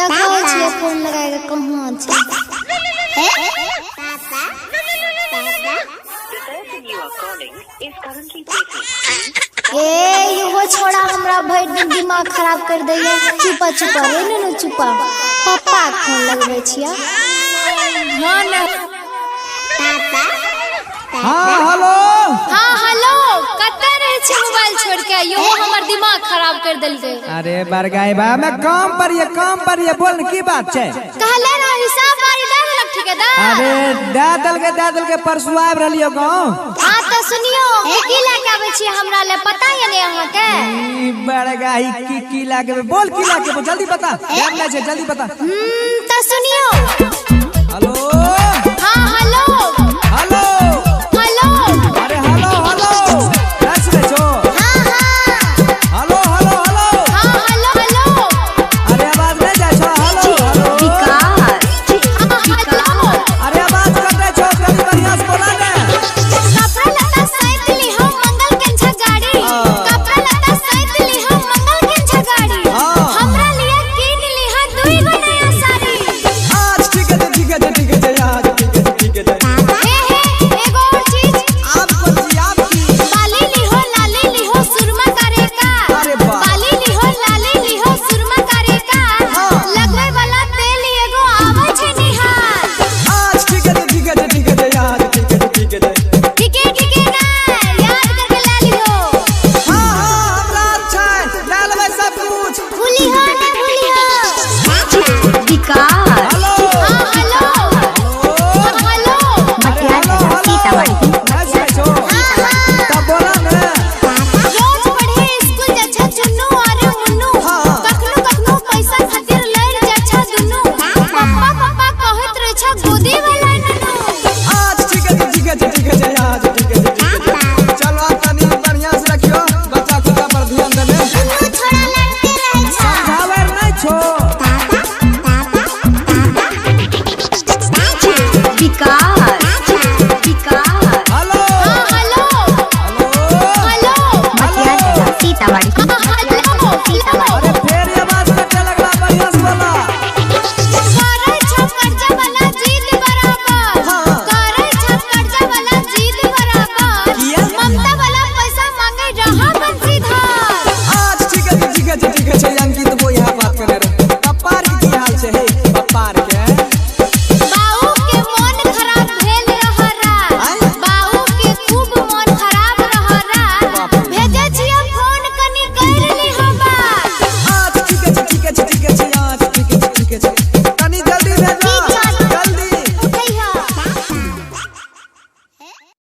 देखै छियै फोन लगा के कहाँ छै। The person you are calling is currently busy. ए इहो छोड़ा हमरा भरि दिन दिमाग खराब कर दैया। चुपा चुपा रे नुनू चुपा, पप्पा के फोन लगबै छियै। हाँ ना। हाँ हेलो। हाँ हेलो, कतऽ रहै छी मोबाइल छोड़ के? इहो हमर दिमाग खराब कर देलकै। अरे बरगाई बा, मैं काम पर ये, काम पर ये, बोल की बात छै? कहले रहो हिसाब बारी दे देलक ठेकेदार। अरे दे देलकै, दे देलकै, परसू आबि रहलियो गाँव। हाँ तऽ सुनियो, की लए के आबै छी हमरा ले पता ये ने अहाँके? ई बरगाई की की लागे, बोल की लागे, जल्दी बता, टाइम नहीं छै, जल्दी बता। तऽ सुनियो।